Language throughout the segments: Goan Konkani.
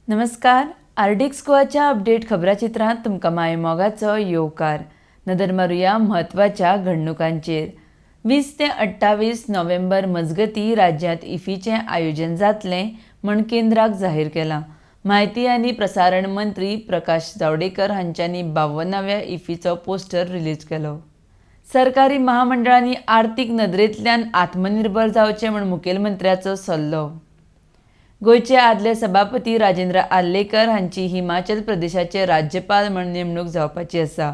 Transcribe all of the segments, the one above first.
नमस्कार, आरडीएक्स गोवाच्या अपडेट खबराचित्रांत तुमकां मायेमोगाचो येवकार. नदर मारुया म्हत्वाच्या घडणुकांचेर. 20 ते 28 नोव्हेंबर मजगतीं राज्यांत इफीचें आयोजन जातलें म्हण केंद्राक जाहीर केलां. म्हायती आनी प्रसारण मंत्री प्रकाश जावडेकर हांच्यांनी 52व्या इफीचो पोस्टर रिलीज केलो. सरकारी महामंडळांनी आर्थीक नदरेंतल्यान आत्मनिर्भर जावचें म्हूण मुखेलमंत्र्याचो सल्लो. गोंयचे आदले सभापती राजेंद्र आर्लेकर हांची हिमाचल प्रदेशाचे राज्यपाल म्हूण नेमणूक जावपाची आसा,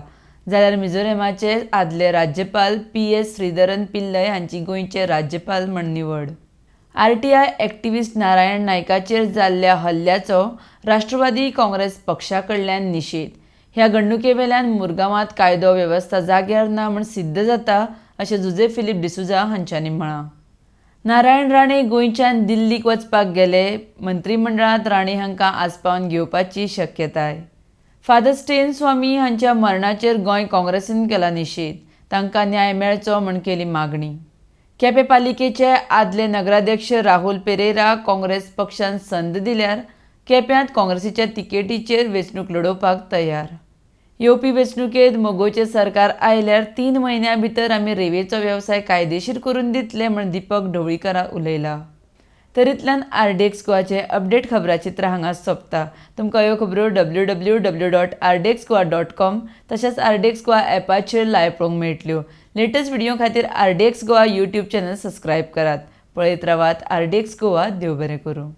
जाल्यार मिझोरमाचे आदले राज्यपाल पी.एस. श्रीधरन पिल्लय हांची गोंयचे राज्यपाल म्हूण निवड. आरटीआय एक्टिव्हिस्ट नारायण नायकाचेर जाल्ल्या हल्ल्याचो राष्ट्रवादी काँग्रेस पक्षा कडल्यान निशेध. ह्या घडणुके वेल्यान मुरगांवांत कायदो वेवस्था जाग्यार ना म्हूण सिद्ध जाता, अशें जुझे फिलीप डिसुझा हांच्यांनी म्हळां. नारायण राणे गोंयच्यान दिल्लीक वचपाक गेले. मंत्रीमंडळांत राणे हांकां आसपावन घेवपाची शक्यताय. फादर स्टेन स्वामी हांच्या मरणाचेर गोंय काँग्रेसीन केला निशेध. तांकां न्याय मेळचो म्हूण केली मागणी. केपें पालिकेचे आदले नगराध्यक्ष राहुल पेरेरा काँग्रेस पक्षान संद दिल्यार केप्यांत काँग्रेसीच्या तिकेटीचेर वेंचणूक लडोवपाक तयार. येवपी वेंचणुकेत मगोचें सरकार आयल्यार 3 म्हयन्यां भितर आमी रेंवेचो वेवसाय कायदेशीर करून दितले म्हूण दीपक ढवळीकर उलयला. तर इतल्यान आरडीएक्स गोवाचे अपडेट खबराचित्र हांगा सोंपता. तुमकां ह्यो खबरो www.rdxgoa.com तशेंच आरडीएक्स गोवा ॲपाचेर लायव्ह पळोवंक मेळटल्यो. लेटस्ट व्हिडिओ खातीर RDX Goa YouTube channel subscribe करात. पळयत रावात आरडीएक्स गोवा. देव बरें करूं.